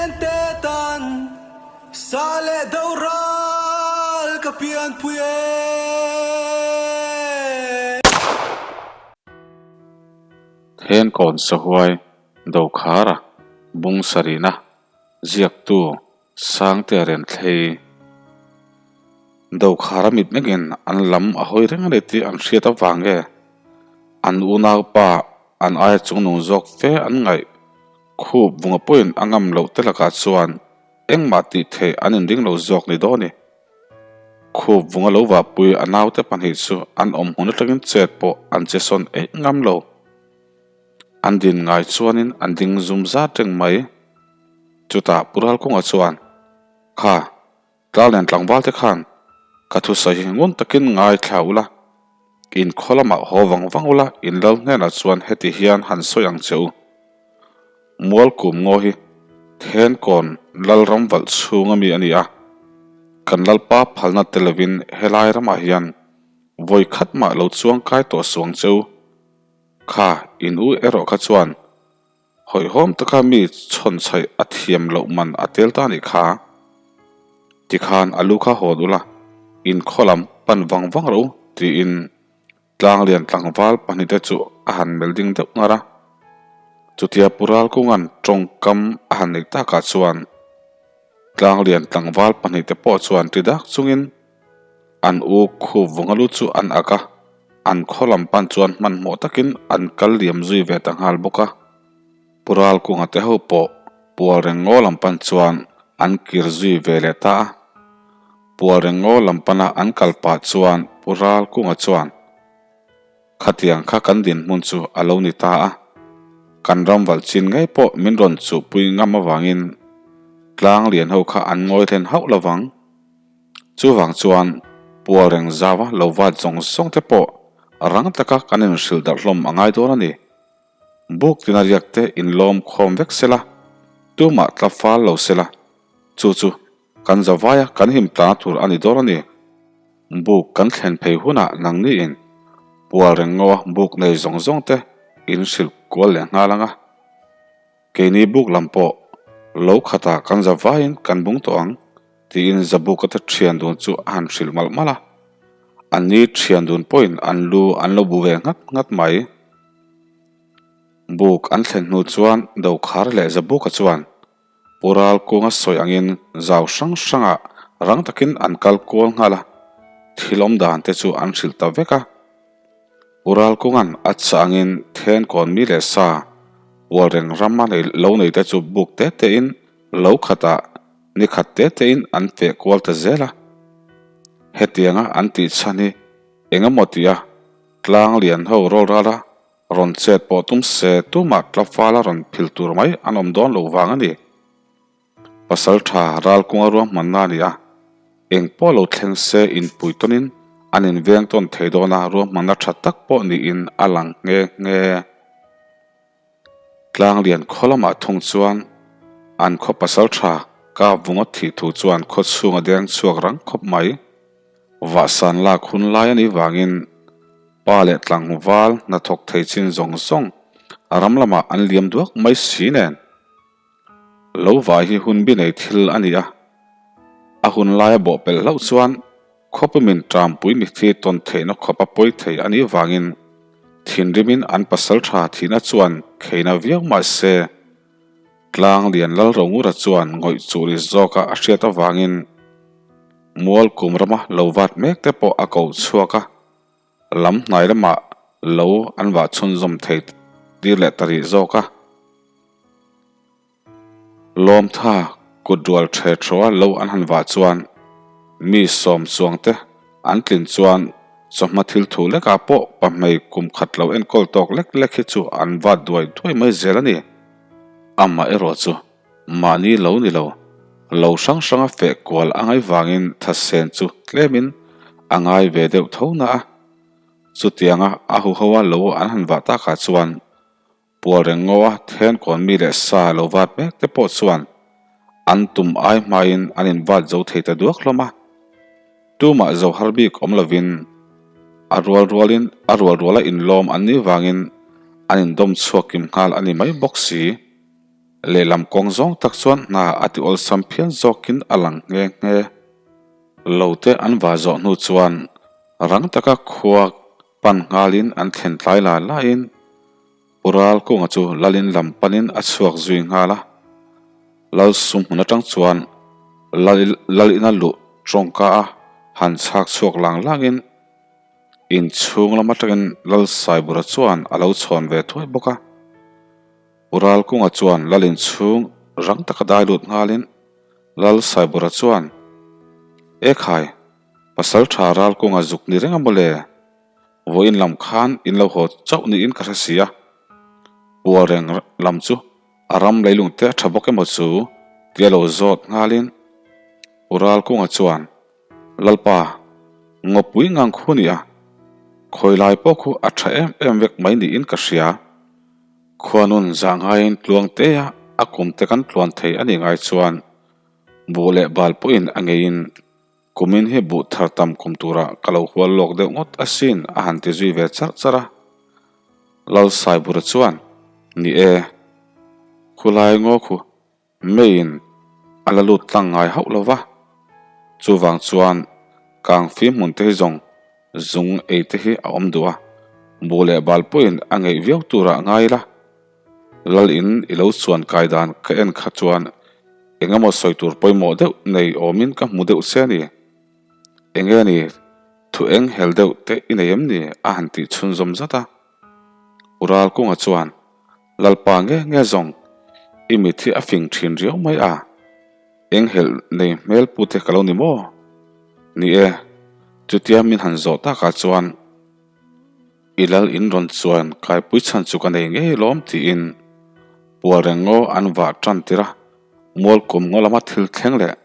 lente tan sa leh do ral ka pianpui e. Thenkawn Sahuai Dokhara Bung Sarina Ziaktu Sangte Renthlei Dokhara mit mengin an lam a hawi reng a ni tih an hriat avang nge an unaupa an aia chungnung zawk fe an ngaih khup vunga pawhin a ngam loh te lakah chuan engmah tih theih an inring lo zawk ni dawn a ni. Khup vunga lo vahpui a naute pahnih chu an awm hmun atangin chet pawh an che sawn eih ngam lo. An din ngai chuanin an ding zum zat reng mai. Chutah Pu Ralkunga chuan, Kha, Tlallian tlangval te khan ka thusawi hi ngun takin ngaithla ula, in khaw lamah haw vang vang ula in lal hnenah chuan heti hian han sawi ang che u. Mualkum ngaw hi Thenkawn Lalram valh chhunga mi a ni a, kan Lalpa phalna tel lovin helai ramah hian vawi khat mah lo chuang kai tawh suang che u. Kha, in u erawh kha chuan Hawihhawm taka mi chhawnchhaih a thiam loh man a tel ta nih kha. Tikhan a lu kha hawn ula, in khaw lam pan vang vang rawh u tiin tlanglian tlangval pahnihte chu a han melh ding deuh ngar a. Chutia Pu Ralkunga'n tawngkam a han neih takah chuan tlanglian tlangval pahnihte pawh chuan ti dak chungin An u khup vunga lu chu an ak a, an khaw lam pan chuan hmanhmawh takin an kal liam zui ve ta nghal bawk a. Pu Ralkunga te ho pawh pual reng ngaw lam pan chuan an kir zui ve leh ta a. Pual reng ngaw lam pana an kal pah chuan Pu Ralkunga chuan, Khatiang kha kan dinhmun chu a lo ni ta a, kan ram valh chin ngei pawh min rawn chuhpui ngam avangin tlang lian ho kha an ngawi hlen hauh lovang. Chuvang chuan pual reng zau a lo vat zawng zawng te pawh rang taka kan inhrilh darh hlawm a ngai dawn a ni. Buk tina riak te inlawm khawm vek sela, tumah tla fal lo sela, chu chu kan zavaia kan him tlang tur a ni dawn a ni. Buk kan thlen phei hunah nangniin pual reng ngawa buk nei zawng zawng te in hrilh kual leh nghal ang a. Keini buk lam pawh lo khatah kan za vaiin kan bung tawh ang tiin Zabuka te thian dun chu a han hrilh malh malh a. Anni thian dun pawhin an lu an lo bu ve nghat nghat mai. Buk an thlen hnu chuan Dokhar leh Zabuka chuan Pu Ralkunga sawi angin zau hrang hrangah rang takin an kal kual nghal a, thil awm dan te chu an hrilh ta vek a. Pu Ralkunga'n a chah angin Thenkawn mi leh sa pual reng rama nei lo nei te chu buk te tein lo khatah ni khat te tein an feh kual ta zel a. Hetianga an tih chhan hi eng emaw tia tlang lian ho rawl ral a Rawn chet pawh tum se tumah tlafala rawn phil tur mai an awm dawn loh vang a ni. Pasal tha Ralkunga ruahmanna a ni a, eng pawh lo thleng se inpui tawnin an inveng tawn thei dawn a, ruahmanna tha tak pawh niin a lang nghe nghe. Tlanglian khaw lamah thung chuan an khaw pasal tha kap vunga thih thu chuan khaw chhunga deng chhuak rang khawp mai. Vahsan lak hun lai a nih vangin pa leh tlangval hnathawk thei chin zawng zawng a ram lamah an liam duak mai si nen. Lo vai hi hun bi nei thil a ni a, a hun laia bawhpelh hlauh chuan khawpumin ṭampui mithi tawn theihna khawp a pawi thei a nih vangin thinrimin an pasal ṭha thihna chuan kheina viau mah se tlang lian Lalrongura chuan ngawih churi zawka a hriat avangin Mual kum rama lo vat mek te pawh a ko chhuak a, lam hnai lamah lo an vah chhunzawm thei tir leh ta rih zawk a. Lawmtha kut rual the thaw a lo an han vah chuan mi sawm chuang te an tlin chuan chawhma thil thu lekah pawh pahmei kum khat lo enkawl tawk lek lek hi chu an vat duai duai mai zel a ni. Amaherawh chu Mahni lo ni lo, lo hrang hranga feh kual a ngaih vangin thasen chu tlemin a ngai ve deuh tho na a. Chutianga a huhoa lo an han vah takah chuan pual reng ngawa thenkawn mi leh sa lo vat mek te pawh chuan an tum ai hmain an invat zo thei ta duak hlawm a. Tumah zo har bik awm lovin a rual rualin a rual ruala inlawm an nih vangin an indawm chhuak kim nghal a ni mai bawk si. Lehlam kawng zawng tak chuan hna a ti awlsam phian zawkin a lang nghe nghe. Lo te an va zawh hnu chuan rang taka khua pan nghalin an thlen tlai lai laiin Pu Ralkunga chu Lalin lam panin a chhuak zui nghal a. Lal sum hmun atang chuan Lal ina luh tawngka a han chhak chhuak lang langin Inchhung lam atangin Lal Saibura chuan a lo chhawn ve thuai bawk a. U Ralkunga chuan Lal inchhung rang taka dai lut nghalin Lal Saibura chuan, E khai, pasal tha Ralkunga zuk ni reng a mawle? Vawiin lam khan in lo haw chauh niin ka hre si a. Pual reng lam chu a ram leilung te a tha bawk emaw chu tia lo zawt nghalin U Ralkunga chuan, Lalpa, ngawpui ngang khu nia, khawi lai pawh khu a tha em em vek mai niin ka hria. Khuanun zah ngaiin tluang te a a kum te kan tluan thei a nih ngai chuan buh leh bal pawhin a ngeiin kumin hi buh thar tam kum turah ka lo hual lawk deuh ngawt asin a han ti zui ve charh charh a. Lal Saibura chuan, Ni e, khulai ngaw khu Meiin a la lut tlang ngai hauh lo va, chuvang chuan kang fim hmun te hi zawng zung ei te hi a awm duh a, bu leh bal pawhin a ngeih viau turah ngai ila. Lal in i lo chuan kai dan ka en kha chuan eng emaw sawi tur pawimawh deuh nei awmin ka hmu deuh che a ni. Enge ni thu eng hel deuh te i nei em ni a han tih chhunzawm zat a. U Ralkunga chuan Lalpa nge nge zawng, i mit hi a fing thin riau mai a, eng helh nei hmel pu te ka lo ni maw? Ni e, chutia min han zawh takah chuan i lal in rawn chuan kaipui chhan chu ka nei ngei lawm tiin pual reng ngaw an vah tan tir a, mual kum ngaw lama thil thleng leh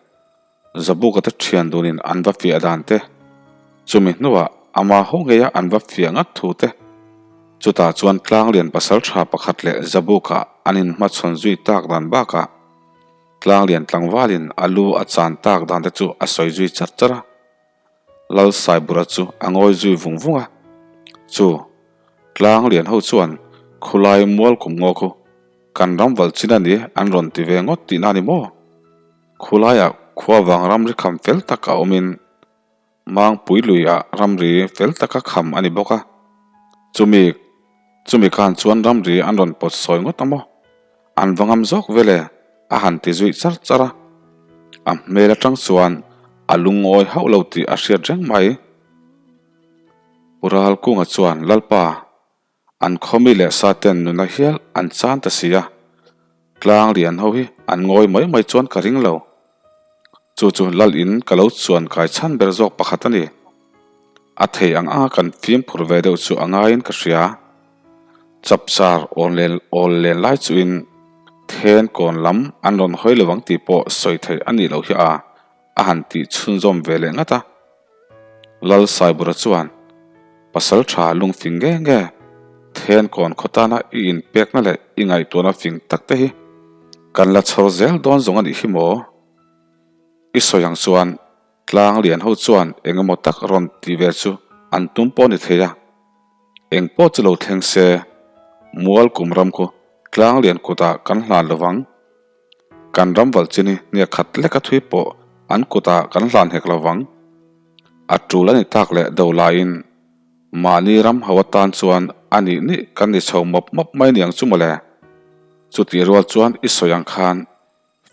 Zabuka te thian dunin an va fiah dan te, chumi hnuah ama ho ngeia an va fiah ngat thu te, chutah chuan Tlanglian pasal tha pakhat leh Zabuka an inhmachhawn zui tak dan bakah Tlanglian tlangvalin a lu a chan tak dan te chu a sawi zui char char a. Lal Saibura chu a ngawi zui vung vung a, Chu, Tlanglian ho chuan khulai mual kum ngaw khu kan ram val chin a ni an rawn ti ve ngawt tihna a ni maw? Khulaiah khua vang ramri kham fel tak a awmin Mangpui luiah ramri fel taka kham a ni bawk a, chumi chumi khan chuan ramri an rawn pawt sawi ngawt a maw? An va ngam zawk vel e a han ti zuih char char a, a hmel atang chuan a lungawi hauh lo tih a hriat reng mai. Pu Ralkunga chuan Lalpa An khawmi leh sa ten nuna hial an chan ta si a, tlang lian ho hi an ngawi mai mai chuan ka ring lo. Chu chu lal in ka lo chuan kai chhan ber zawk pakhat a ni. A thei ang anga kan fimkhur ve deuh chu a ngaiin ka hria. Chapchar awn len awl len lai chuin then kawn lam an rawn hawi lo ang tih pawh sawi theih a nih loh hi a, a han tih chhunzawm ve leh ngat a. Lal Saibura chuan, Pasal tha lungfing nge nge, then kawn khaw tana i inpekna leh i ngaihtuahna fing tak te hi kan la chhawr zel dawn zawng a nih hi maw? I sawi ang chuan tlang lian ho chuan eng emaw tak rawn tih ve chu an tum pawh a ni thei a, eng pawh chu lo thleng se, mual kum ram khu tlang lian kutah kan hlan lo vang. Kan ram valh chin hi hniak khat lek a thui pawh an kutah kan hlan hek lo vang. A tul a ni tak leh do laiin mahni ram ho atan chuan a nih nih kan ni chho mawp mawp mai niang chu mawle. Chutih rual chuan i sawi ang khan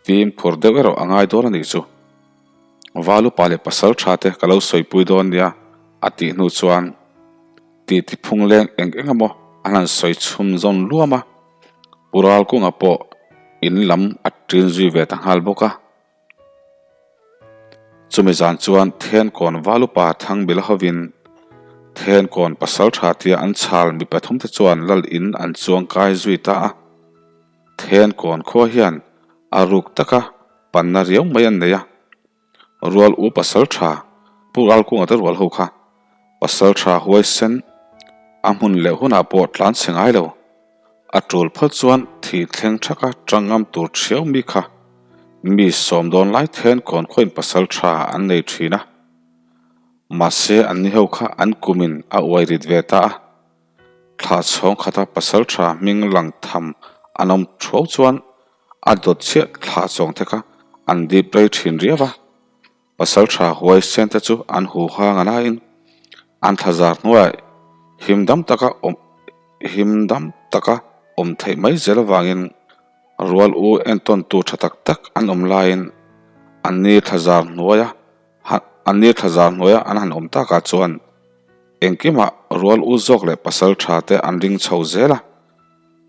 fimkhur deuh erawh a ngai dawn a nih chu. Valupa leh pasal tha te ka lo sawipui dawn nia a tih hnu chuan titi phung leng eng eng emaw an han sawi chhun zawn luam a. Pu Ralkunga pawh in lam a ṭin zui ve ta nghal bawk a. Chumi zan chuan Thenkawn Valupa Thangbila hovin Thenkawn Pasalṭha tia an chhal mi pathumte chuan lal in an chuang kai zui ta a. Thenkawn khua hian a ruk taka panna riau mai an nei a. Rual u Pasalṭha Pu Ralkunga te rual ho kha Pasalṭha huaisen a hmun leh hunah pawh tlan chhe ngai lo. A tul phawt chuan thih thleng thaka tangam tur thiau mi kha mi sawm dawn lai then kawn khuain Pasalṭha an nei thin a. Mahse an ni ho kha an kumin a uai rit ve ta a. Thla chhawng khata Pasalṭha hming lang tham an awm thuau chuan. A dawt chiah thlah chawng te kha an dip rei thin riau a, pasaltha huaisen te chu an hu hang a laiin an thlazar hnuaiah him dam taka awm him dam taka awm theih mai zel avangin rual u entawn tur tha tak tak an awm laiin an ni thlazar hnuaia an ni thlazar hnuaia an han awm takah chuan engkimah rual u zawk leh pasaltha te an ring chho zel a.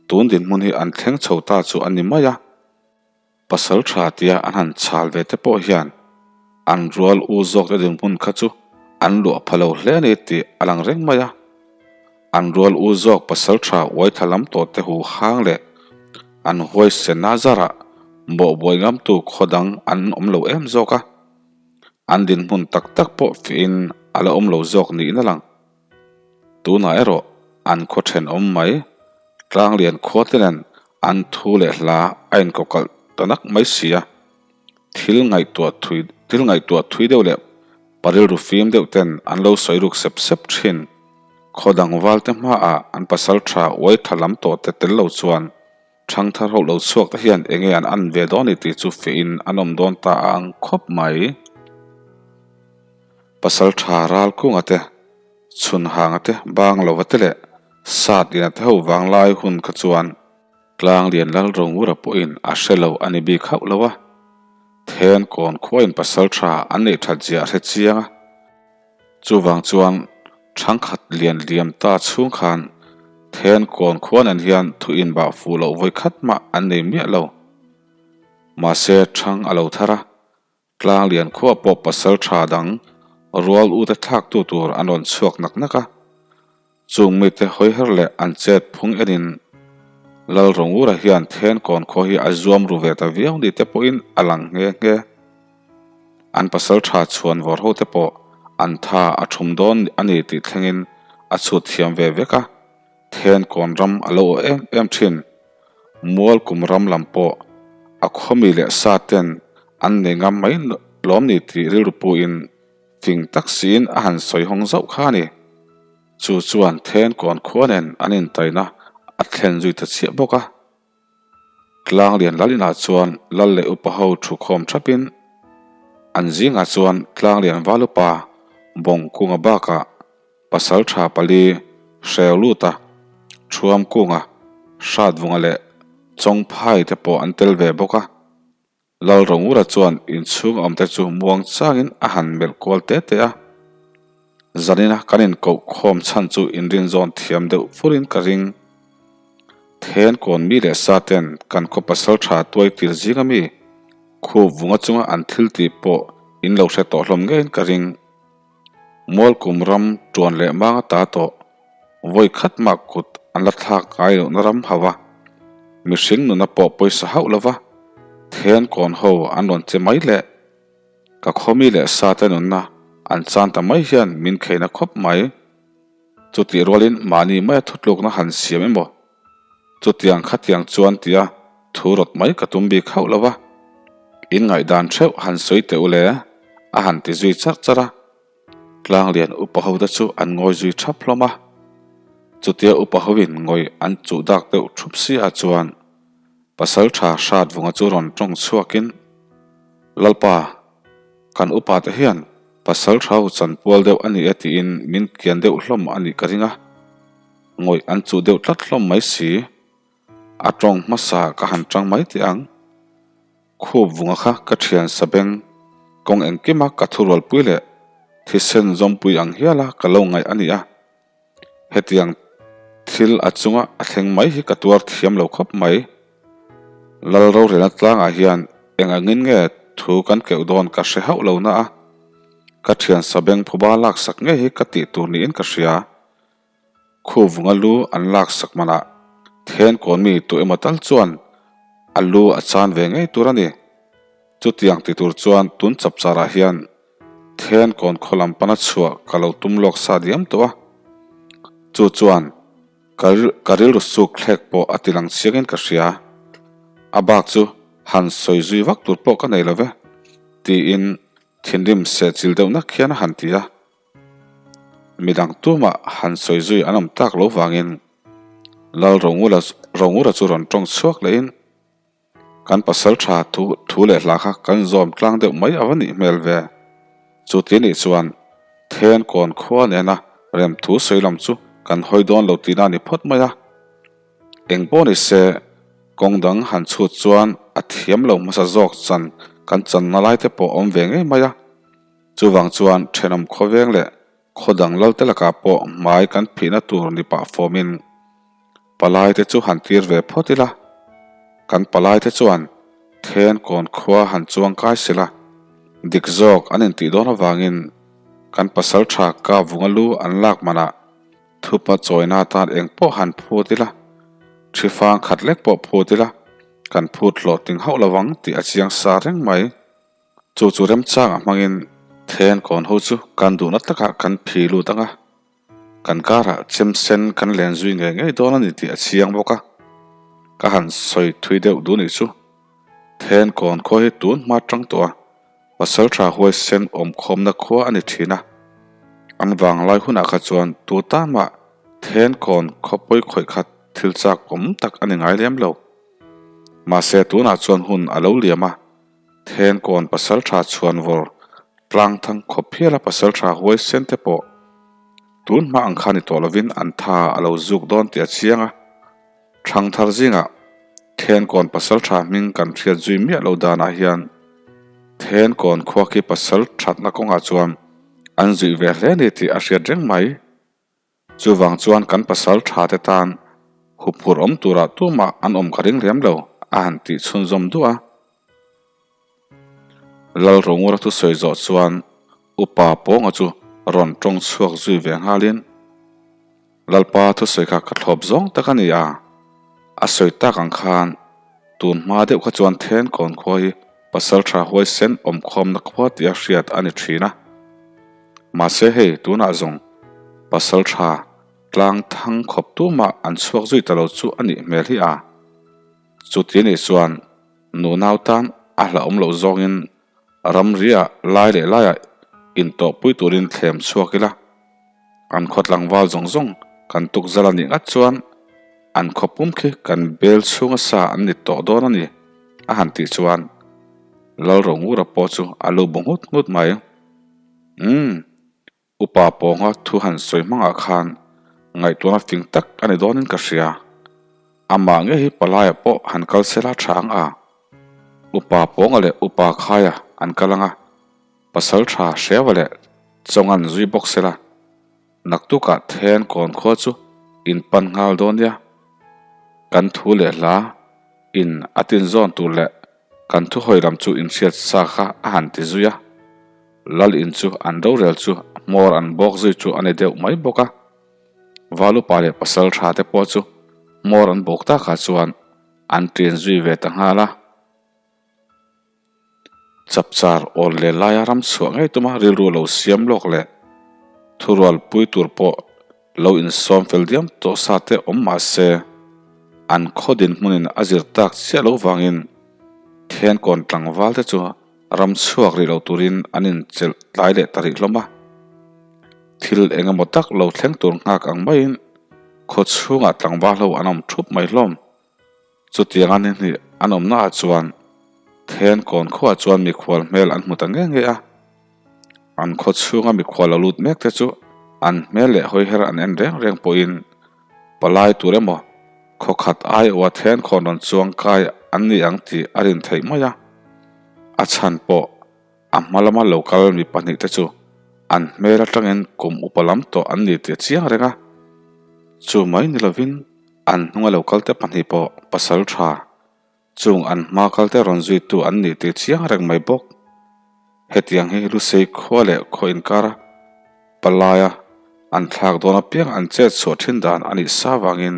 Tun dinhmun hi an thleng chho ta chu a ni mai a, pasal tha tia an han chhal ve te pawh hian an rual u zawk te dinhmun kha chu an luah pha lo hle a ni tih a lang reng mai a. An rual u zawk pasal tha uai thla lam tawh te hu hang leh an huaisen a zarah bawhbuai ngamtu khaw dang an awm lo em zawk a, an dinhmun tak tak pawh fihin a la awm lo zawk niin a lang. Tunah erawh an khaw thenawm mai, Tlanglian khua te nen an thu leh hla a inkawkalh ta nak mai si a. Thil ngaihtuah thui thil ngaihtuah thui deuh leh parilru fim deuh ten an lo sawi ruk sep sep thin. Khaw dang val te hmaah an pasal tha uai tha lam tawh te tel lo chuan Thangthar ho lo chhuak te hian enge an an ve dawn ni tih chu fiah in an awm dawn ta a ang khawp mai. Pasal tha ral kunga te, chhun hanga te, bang lova te leh sat liana te ho vanglai hun kha chuan tlang lian lal rongura pawhin a hre lo a ni bik hauh lo a. Then kawn khuain pasal tha an neih that zia a hre chiang a. Chuvang chuan thangkhat lian liam ta chhung khan then kawn khua nen hian thu inbah fuh loh vawi khat mah an nei miah lo. Mahse thang a lo thar a, Tlang lian khua pawh pasal tha dang rual u te thlak tu tur an rawn chhuak nak nak a. Chung mite hawi her leh an chet phung enin Lalrongura hian then kawn khua hi a zuam ru ve ta viau ni te pawhin a lang nghe nghe. An pasal tha chhuan vawr ho te pawh an tha a thum dawn a ni tih thlengin a chhut thiam ve vek a. Then kawn ram a lo aw em em thin. Mual kum ram lam pawh a khawmi leh sa ten an nei ngam mai lawm ni tih rilru puin fing tak siin a han sawi hawng zauh kha a ni. Chu chuan then kawn khua nen an intaina a thlen zui ta chiah bawk a. Tlanglian lal inah chuan lal leh upa ho thu khawm thapin an zingah chuan Tlanglian Valupa Bawngkunga bakah Pasal tha pali hreu lut a, Thuam kunga Hratvunga leh Chawngphai te pawh an tel ve bawk a. Lalrongura chuan inchhung awm te chu muang changin a han melh kual te te a. Zanina kan inkoh khawm chhan chu inrinzawn thiam deuh furin ka ring. Then kawn mi leh sa ten kan khaw pasal tha tuai tir zing ami khup vunga chunga an thil tih pawh in lo hre tawh hlawm ngeiin ka ring. Mualkum ram tuan leh mang ata tawh vawi khat mah kut an la thlak ngai lohna ram hauh a, mihring nuna pawh pawisa hauh lova then kawn ho an rawn che mai leh ka khawmi leh sa te nunna an chan ta mai hian min kheina khawp mai. Chutih rualin mahni maia thutlukna han siam emaw? Chutiang khatiang chuan tia thu rawt mai ka tum bik hauh lo va, in ngaihdan theuh han sawi teh u le, a han ti zui charh charh a. Tlanglian upa ho te chu an ngawi zui thap hlawm a. Chutia upa hoin ngawi an chuh dak deuh thup si ah chuan pasal tha Hratvunga chu rawn tawng chhuakin, Lalpa, kan upa te hian pasal tha ho chanpual deuh a ni e tiin min kian deuh hlawm a nih ka ring a. Ngawih an chuh deuh tlat hlawm mai si. A tawng hmasa ka han tang mai teh ang. Khup vunga kha ka thian sabeng kawng engkima ka thurualpui leh thisen zawmpui ang hiala ka lo ngaih a ni a. Hetiang thil a chunga a thleng mai hi ka tuar thiam lo khawp mai. Lal rorelna tlangah hian eng angin nge thu kan keuh dawn ka hre hauh lo na a, ka thian sabeng phuba laksak ngei hi ka tih tur niin ka hria. Khuvunga lu an laksak manah then kawn mi tu emaw tal chuan a lu a chan ve ngei tur a ni. Chutiang ti tur chuan tun chapcharah hian then kawn khaw lam pana chhuah ka lo tum lawk sa diam tawh a. Chu chuan ka rilru suk thlek pawh a ti lang chiangin ka hria. A bak chu han sawi zui vak tur pawh ka nei lo ve, tiin thinrim sehchilh deuh nak hian a han ti a. Midang tumah han sawi zui an awm tak lo vangin Lal Rongura Rongura chu rawn tawng chhuak lehin, Kan pasalṭha thu thu leh hla kha kan zawm tlang deuh mai a va nih hmel ve. Chu ti nih chuan then kawn khua nena rem thu sawi lam chu kan hawi dawn lo tihna a ni phawt mai a. Eng pawh ni se, kawng dang han chhut chuan a thiam lo hmasa zawk chan kan channa lai te pawh awm ve ngei mai a. Chuvang chuan thenawm khawveng leh khaw dang lal te lakah pawh hmai kan phihna tur ni pah fawmin palai te chu han tir ve phawt ila. Kan palai te chuan then kawn khua han chuang kai sela, dik zawk an intih dawn avangin kan pasaltha ka vunga lu an lak manah Thupa chawina atan eng pawh han phut ila, thi fang khat lek pawh phut ila, kan phut hlawhtling hauh lo ang tih a chiang sa reng mai. Chu chu remchangah hmangin then kawn ho chu kan duhna takah kan phi lut ang a, kan karah chem sen kan len zui ngei ngei dawn a ni tih a chiang bawk a. Ka han sawi thui deuh duh nih chu. Then kawn khua hi tun hma tang tawh a. Pasalṭha huaisen awmkhawmna khua a ni ṭhin a, an vanglai hunah kha chuan tu tan mah then kawn khawpawi khawih khat thil chak awm tak a ni ngai lem lo. Mahse tunah chuan hun a lo liam a, then kawn pasalṭha chhuanvawr tlangthang khawp hiala pasalṭha huaisen te pawh tun hma ang kha ni tawh lovin an tha a lo zuk dawn tih a chiang a. Thangthar zingah Thenkawn pasaltha hming kan hriat zui miah lo danah hian Thenkawn khua khi pasal thatna kawngah chuan an zuih ve hle ni tih a hriat reng mai. Chuvang chuan kan pasal tha te tan huphurh awm turah tumah an awm ka ring lem lo a han tih chhunzawm duah a. Lalrongura thusawi zawh chuan Upa Pawnga chu rawn tawng chhuak zui ve nghalin, Lalpa thusawi kha ka thlawp zawng tak a ni a, a sawi tak ang khan tun hma deuh kha chuan then kawn khua hi pasaltha huaisen awmkhawmna khua tia hriat a ni thin a. Mahse hei tunah zawng pasaltha tlang thang khawp tumah an chhuak zui ta lo chu a nih hmel hi a. Chuti nih chuan nunau tan a hlauhawm loh zawngin Ramriah lai leh laiah intawhpui turin thlem chhuak ila, an khaw tlangval zawng zawng kan tuk zal a nih ngat chuan an khaw pum khi kan bel chhunga sa an ni tawh dawn a ni, a han tih chuan Lalrongura pawh chu a lu bu nghut nghut mai. Umm. Upa pawnga thu han sawi hmangah khan ngaihtuahna fing tak a ni dawnin ka hria. Amah ngei hi palaiah pawh han kal sela tha ang a. Upa pawnga leh upa khaia an kal ang a, pasal tha hreua leh chawngan zui bawk sela. Naktukah then kawn khua chu in pan nghal dawn nia. Kan thu leh hla in a tinzawn tur leh Kan thuhawi lam chu inhriat sa kha a han ti zui a, Lal in chu an rorel chu hmawr an bawk zui chu a ni deuh mai bawk a. Valupa leh pasal tha te pawh chu hmawr an bawk takah chuan an ṭin zui ve ta nghal a. Chapchar awl leh laia ram chhuah ngei tuma rilru lo siam lawk leh thurual pui tur pawh Lo insawm fel diam tawh sa te awm mah se, an khaw dinhmunin a zir tak chiah lo vangin Thenkawn tlangval te chu ram chhuak rih lo turin an inchelh tlai leh ta rih hlawm a. Thil eng emaw tak lo thleng tur nghak ang maiin khaw chhungah tlangval ho an awm thup mai hlawm. Chutiang a ni hnih an awmnaah chuan Thenkawn khuaah chuan mikhual hmel an hmu ta nge nge a. An khaw chhunga mikhual lo lut mek te chu an hmel leh hawiher an en reng reng pawhin palai tur emaw khaw khat aiawha Thenkawn rawn chuang kai an ni ang tih a rin theih mai a. A chhan pawh a hma lama lo kal mi pahnihte chu an hmel atangin kum upa lam tawh an ni tih a chiang reng a. Chu mai ni lovin An hnunga lo kalte pahnih pawh pasal tha chung an hma kalte rawn zuitu an nih tih chiang reng mai bawk. Hetiang hi Lusei khua leh khaw inkara palaia an thlak dawn apiang an chet chhuah thin dan a nih sa vangin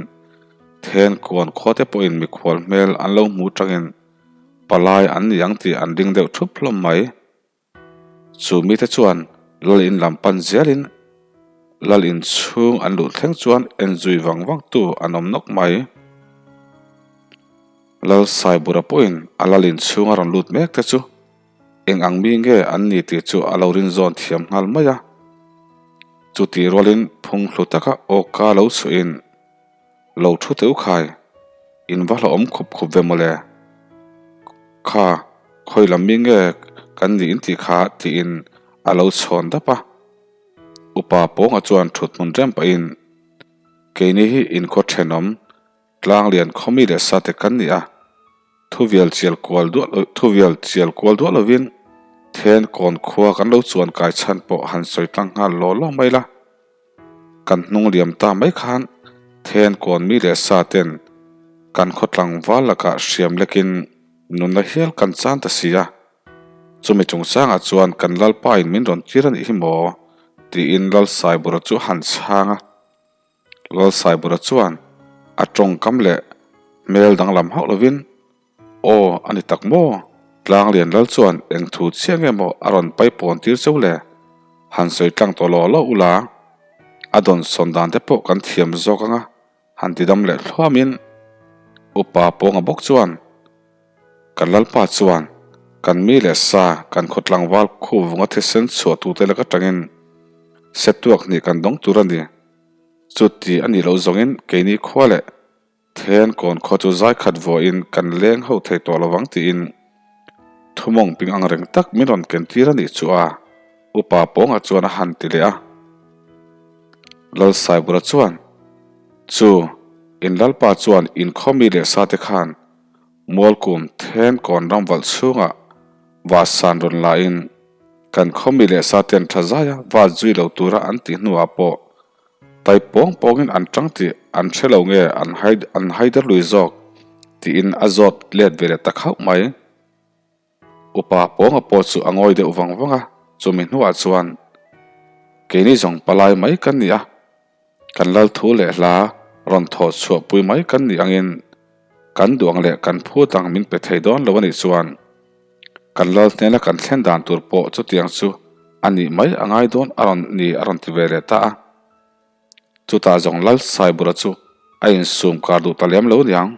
then kuan khuate pawhin mikhual hmel an lo hmu tangin palai an ni ang tih an ring deuh thup hlawm mai. Chu mite chuan lal in lam pan zelin lal in chhung an luh thleng chuan en zui vang vang tu an awm nawk mai. Lal Saibura pawhin a lal in chhung a rawn lut mek te chu eng ang mi nge an ni tih chu a lo rin zawn thiam nghal mai a. Chutih rualin phung hlu taka awka lo chhuahin Lo thu teh u khai, in va hlauhawm khup khup ve mawle. Kha, khawi lam mi nge kan nih in tih kha tiin a lo chhawn dap a. Upa Pawnga chuan thut hmun rem pahin, Keini hi inkhaw thenawm, tlang lian khawmi leh sate kan ni a, thuvial chial kual duah lo thuvial chial kual duah lovin then kawn khua kan lo chuan kai chhan pawh han sawi tlang nghal law law mai la. Kan hnung liam ta mai khan then kawn mi leh sa ten kan khaw tlangval lakah hriam lekin nunna hial kan chan ta si a. Chumi chungchangah chuan kan Lalpa in min rawn tir a nih hi maw? tiin Lalsaibura chu a han chhang a. Lalsaibura chuan a tawngkam leh hmel danglam hauh lovin, Aw, a ni tak maw? Tlanglian lal chuan eng thu chiah nge maw a rawn paipawn tir cheu le? Han sawi tlang tawh law law ula, a dawn sawn dan te pawh kan thiam zawk ang a, han ti dam leh thluamin Upa Pawnga bawk chuan, Kan Lalpa chuan kan mi leh sa kan khaw tlangval khu vunga thisen chhuah tute lak atangin setuak hnih kan dawng tur a ni. Chuti a nih loh zawngin keini khua leh Then kawn khaw chu zai khat vuahin kan leng ho thei tawh lo vang tiin thumawng ping ang reng tak min rawn ken tir a nih chu a, Upa Pawnga chuan a han ti leh a. Lalsaibura chuan, Chu, in Lalpa chuan inkhawm mi leh sa te khan Mualkum then kawn ram valh chhungah vahsan rawn lain kan khaw mi leh sa ten tha zaia vat zui lo tura an tih hnuah pawh Tai pawng pawngin an tang tih an hre lo nge an hai an haider lui zawk tiin a zawt let ve leh ta khauh mai. Upa pawnga pawh chu a ngawi deuh vang vang a, chumi hnuah chuan keini zawng palai mai kan ni a, kan lal thu leh hla rawn thawh chhuah pui mai kan nih angin kan duang leh kan phut ang min pe thei dawn lo a nih chuan Kan lal hnena kan thlen dan tur pawh chutiang chu a nih mai a ngai dawn a rawn ni a rawn ti ve leh ta a. Chutah zawng lal Saibura chu a insum kar duh ta lem lo niang.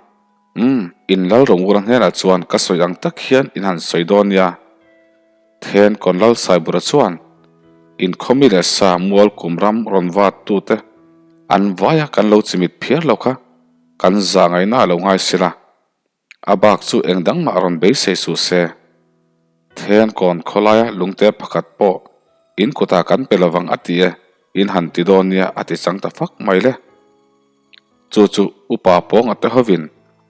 Umm, in lal Rongura hnenah chuan ka sawi ang tak hian in han sawi dawn nia. Then kawn lal Saibura chuan in khawmi leh sa mual kum ram rawn vat tute an vaia kan lo chimit phiar lo kha kan zah ngaihna a lo ngai sila. A bak chu eng dang mah rawn beisei suh se. Then kawn khawlaia lungte pakhat pawh in kutah kan pe lovang a ti e, in han ti dawn nia a ti chang ta fak mai le. Chu chu upa pawnga te hovin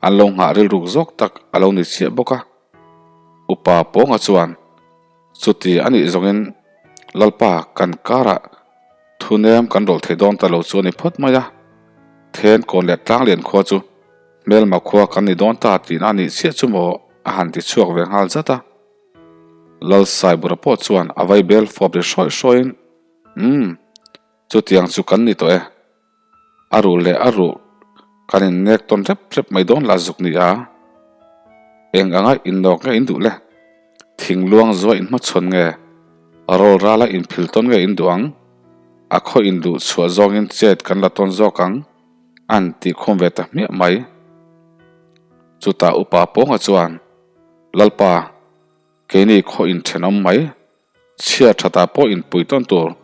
an lo nghah rilruk zawk tak a lo ni chiah bawk a. Upa pawnga chuan chuti a nih zawngin Lalpa kan karah thunem kan rawlh thei dawn ta lo chu a ni phawt mai a. Then kawn leh tlanglian khua chu Hmelma khua kan ni dawn ta tihna a nih chiah chu maw a han ti chhuak ve nghal zat a. Lal Saibura pawh chuan a vai bel fawp ri hrawih hrawihin, Umm, chutiang chu kan ni tawh e. A ruh leh a ruh kan innek tawn rep rep mai dawn lah zuk ni a. Eng anga innawk nge in duh le? Thingluang zuai inhmachhawn nge? Rawl rala inphil tawn nge in duh ang? A khaw induh chhuah zawngin chet kan la tawn zawk ang. An tih khum ve ta hmiah mai. Chutah upa Pawnga chuan, Lalpa, keini khaw inthenawm mai, chhia thatah pawh inpui tawn tur,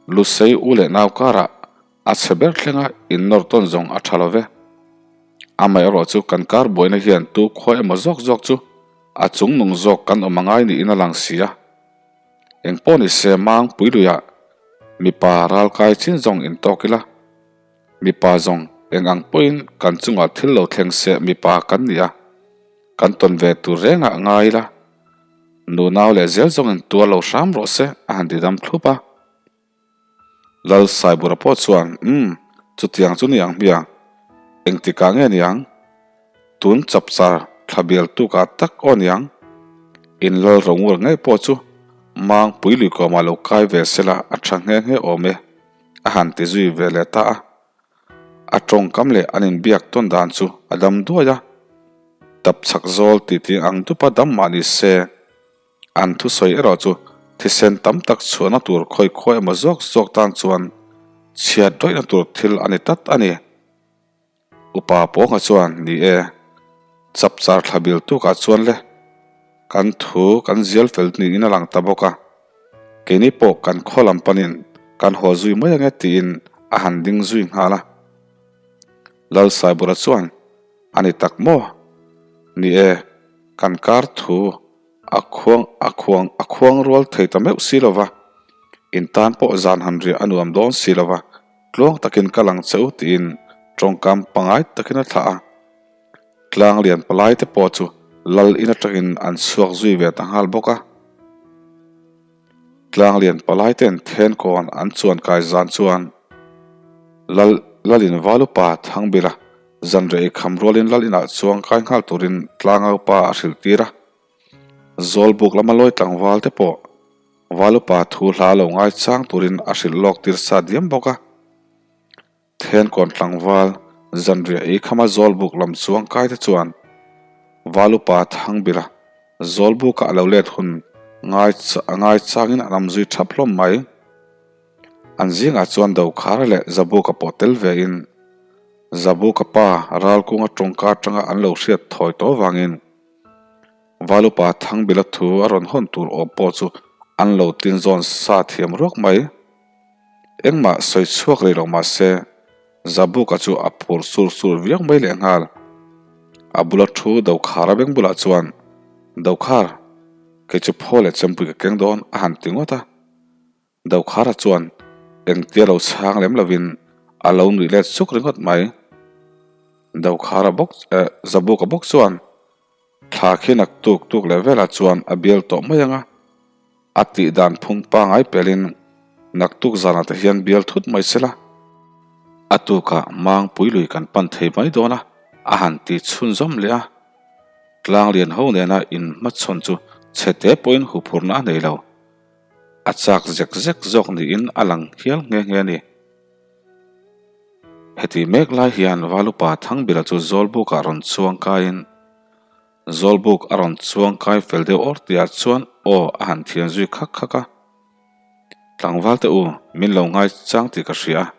Lusei u leh nau karah a chhe ber thlenga innawr tawn zawng a tha lo ve. Amaherawh chu kan kar buaina hian tu khua emaw zawk zawk chu a chungnung zawk kan awm a ngai niin a lang si a. Eng pawh ni se mang pui luiah mipa ralkai chin zawng intawk ila. Mipa zawng eng ang pawhin kan chungah thil lo thleng se mipa kan ni a, kan tawn ve tur rengah ngai ila, nunau leh zel zawngin tuar lo hram rawh se a han ti dam thlup a. Lal Saibura pawh chuan, Umm, chutiang chu ni ang hmiang, engtikah nge ni ang? Tun chapchar thla bial tukah tak aw niang. In lal rongur ngei pawh chu mang pui luikawmah lo kai ve sela a tha nghe nghe awm e. A han ti zui ve leh ta a. A tawngkam leh an inbiak tawn dan chu a dam duai a. Tap chhak zawl titi ang dupa dam mah ni se, an thusawi erawh chu thisen tam tak chhuahna tur khawi khawi emaw zawk zawk tan chuan chhiat rawihna tur thil a ni tlat a ni. Upa Pawnga chuan, Ni e, chapchar thla bil tukah chuan le, kan thu kan zial fel niin a lang ta bawk a, keini pawh kan khaw lam panin kan haw zui mai ange tiin a han ding zui nghal a. Lal Saibura chuan, A ni tak maw? Ni e. Kan kar thu a khuang a khuang a khuang rual thei ta meuh si lo va, in tan pawh zan han riah a nuam dawn si lo va, tluang takin ka lang che u tiin tawngkam pangai takin a thlah a. Tlang lian palai te pawh chu lal in atangin an chhuak zui ve ta nghal bawk a. Tlang lian palai ten thenkawn an chuan kai zan chuan lal lalin valupa Thangbila Zanreh i kham rualin lal inah chuang kai nghal turin tlangaupa a hrilh tir a. Zawlbuk lama lawi tlangval te pawh Valupa thu hla lo ngai chang turin a hrilh lawk tir sa diam bawk a. Thenkawn tlangval zanriah ei khama Zawlbuk lam chuang kai te chuan Valupa Thangbila Zawlbuka a lo let hun ngai ngai changin an awm zui thap hlawm mai. An zingah chuan Dokhara leh Zabuka pawh tel vein Zabuka pa Ralkunga tawngka atanga an lo hriat thawi tawh avangin Valupa Thangbila thu a rawn hawn tur awm pawh chu an lo tin zawn sa thiam ruak mai. Engmah sawi chhuak rih lo mah se Zabuka chu a phur sur sur viau mai lehnghal. A bula thu Dokhara beng bulah chuan, Dokhar, kei chu phaw leh chempui ka keng dawn a han ti ngawt a. Dokhara chuan engtia lo chhang lem lovin a lo nuih let suk ringawt mai. Dokhara bawk eh Zabuka bawk chuan thla khi nak tuk tuk leh velah chuan a bial tawh mai ang a, a tih dan phung pangai pelin naktuk zanah te hian bial thut mai sela, a tukah mangpui lui kan pan thei mai dawn a, a han ti chhunzawm leh a. Tlang lian ho nena inhmachhawn chu chhete pawhin huphurna a nei lo. A chak zek zek zawk niin a lang hial nghe nghe a ni. Heti mek lai hian Valupa Thangbila chu Zawlbukah rawn chuang kaiin Zawlbuk a rawn chuang kai fel deuh awr tihah chuan aw a han thian zui khak khak a. Tlangval te u, min lo ngai chang tih ka hria a.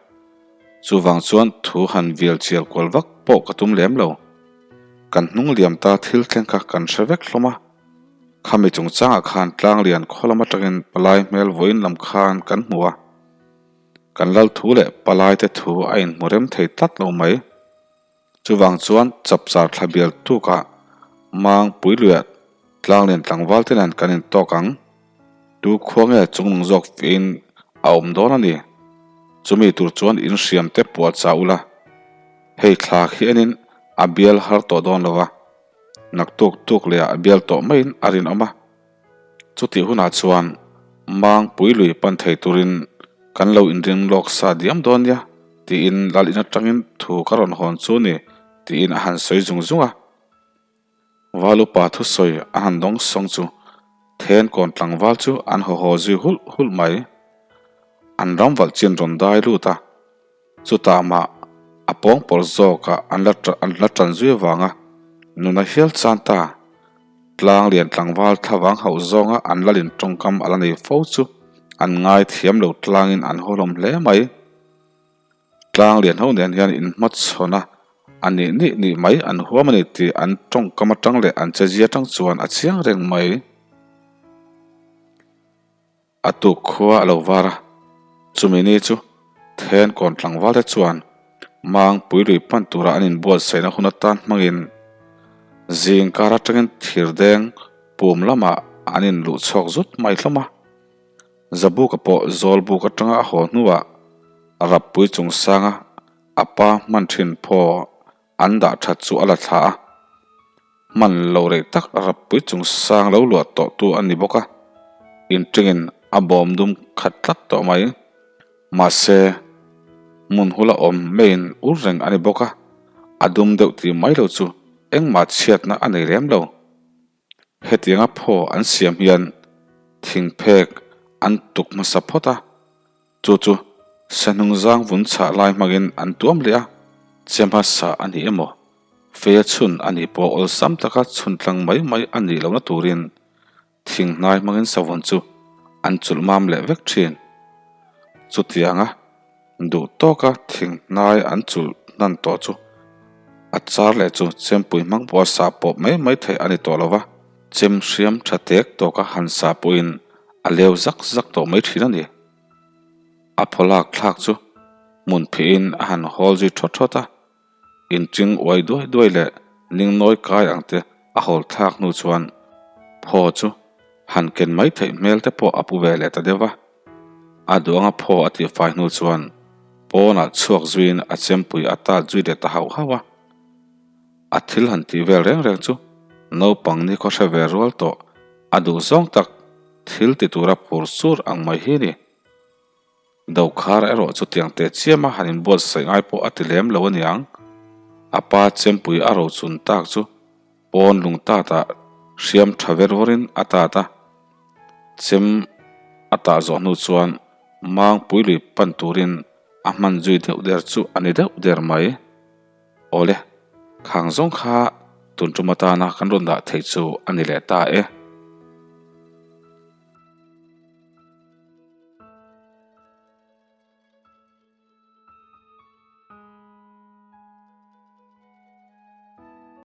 Chuvang chuan thu han vial chial kual vak pawh ka tum lem lo. Kan hnung liam ta thil thleng kha kan hre vek hlawm a. Khami chungchangah khan Tlanglian khaw lam atangin palai hmel vawiin lam khan kan hmu a, kan lal thu leh palai te thu a inhmu rem thei tlat lo mai. Chuvang chuan chapchar thla bial tukah mang puiluiah Tlanglian tlangval te nen kan intawk ang. Tu khua nge chungnung zawk fiin a awm dawn a ni. Chumi tur chuan inhriam te puah chah ula, hei thla khi enin a bial har tawh dawn lo a. Naktuk tuk leh ah bial tawh maiin a rinawm a, chutih hunah chuan Mangpui lui pan thei turin kan lo inring lawk sa diam dawn nia tiin lal in atangin thu ka rawn hawn chu ni tiin a han sawi zung zung a. Valupa thusawi a han dawng sawng chu Thenkawn tlangval chu an haw haw zui hulh hulh mai. An ram valh chin rawn dai lut a. Chutah mah a pawng pawlh zawkah an la an la tan zui avanga nuna hial chan ta. Tlang lian tlangval thlavang hauh zawnga an lalin tawngkam a la nei fo chu an ngai thiam lo tlangin an haw hlawm hle mai. Tlang lian ho nen hian inhmachhawn a, a nih nih nih mai an huam a ni tih an tawngkam atang leh an chezia atang chuan a chiang reng mai. A tuk khua a lo var a, chumi ni chu Thenkawn tlangval te chuan Mangpui lui pan tura an inbuatsaihna hun atan hmangin zing kar atangin thirdeng pum lamah an inluh chhuak zut mai hlawm a. Zabuka pawh Zawlbuk atanga a haw hnuah Rappui chungsanga a pa hman thin phaw An dah that chu a la thla a, hman lo rei tak rappui chung sang lo luah tawh tu a ni bawk a, inṭingin a bawm dum khat tlat tawh mai. Mahse, hmun hula awm meiin ur reng a ni bawk a, a dum deuh tih mai lo chu engmah chhiatna a nei lem lo. Hetianga phaw an siam hian thingphek an tuk hmasa phawt a, chu chu sahnung zang vun chhah lai hmangin an tuam leh a, che hmasa a ni emaw, feia chhun a nih pawh awlsam taka chhun tlang mai mai a nih lohna turin thing hnai hmangin savun chu an chulh mam leh vek thin. Chutianga Duh tawka thing hnai an chulh hnan tawh chu a char leh chu chempui hmang pawh a sah pawp mai mai theih a ni tawh lo va, chem hriam tha tek tawka han sah pawhin a leu zak zak tawh mai thin a ni. A phaw lak thlak chu hmun phihin a han hawl zui thawt thawt a, inching uai duai duai leh ning nawi kai ang te. a hawl thlak hnu chuan phaw chu han ken mai theih hmel te pawh a pu ve leh ta deuh a. A duh anga phaw a tihfai hnu chuan pawnah chhuak zuiin a chempui a tat zui leh ta hauh hauh a. A thil han tih vel reng reng chu naupang ni khaw hre ve rual tawh a duh zawng tak thil ti tura phur sur ang mai hi a ni. Dokhar erawh chu tiang teh chiama han inbuatsaih ngai pawh a ti lem lo a niang. A pa chempui a rochun tak chu pawn lung tatah hriam tha ver vawrin a tat a. Chem a tah zawh hnu chuan mangpui lui pan turin a hman zui deuh der chu a ni deuh der mai. Awle, khang zawng kha tun tum atana kan rawn dah theih chu a ni leh ta e.